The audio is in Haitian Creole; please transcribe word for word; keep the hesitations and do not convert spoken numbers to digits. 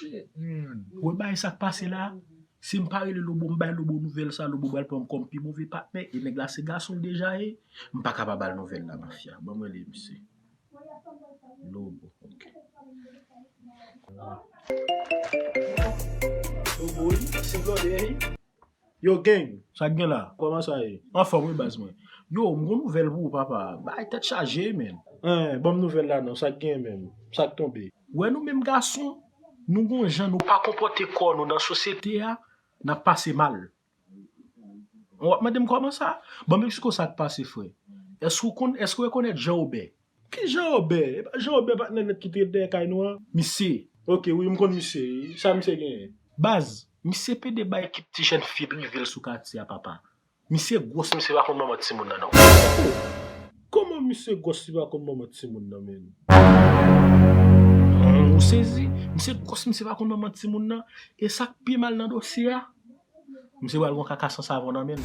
Wè bagay sa k pase la. Si m pa rele Lobo, m bay Lobo nouvèl sa, Lobo pral pran m kòm pi move patnè. E nèg la se gason l deja ye. M pa ka pa ba l nouvèl la, mafya. Ban m rele misye. Lobo, ok. Lobo, wi, se blòdè, wi. Yo, gang. Sa k gen la? Kòman sa ye? Anfòm, wi, baz mwen. Yo, m gon nouvèl pou ou, papa. Bay tèt chaje, men. Hein, ban m nouvèl la, non. Sa k gen menm? Sa k tonbe? Wè nou menm gason, nou gon jan nou pa konpòte kò nou nan sosyete a, n ap pase mal. W ap mande m kòman sa? Ban m eksplike w sa k pase, frè. Èske w konn, èske w rekonèt Jean Obè? Ki Jean Obè? E pa Jean Obè patnè nèt ki te dèyè kay nou an? Misye. Ok, wi, m konn misye, wi. Sa misye genyen? Baz, misye pede bay kèk ti jèn fi drive l sou katye a, papa. Misye gwòs, misye pa konn manman timoun nan, non. Kòman misye gwòs, li pa konn manman timoun nan, men? Hmm, ou sezi? Misye gwòs, misye pa konn manman timoun nan. E sa k pi mal nan dosye a, misye pral gon kaka san savon nan men l.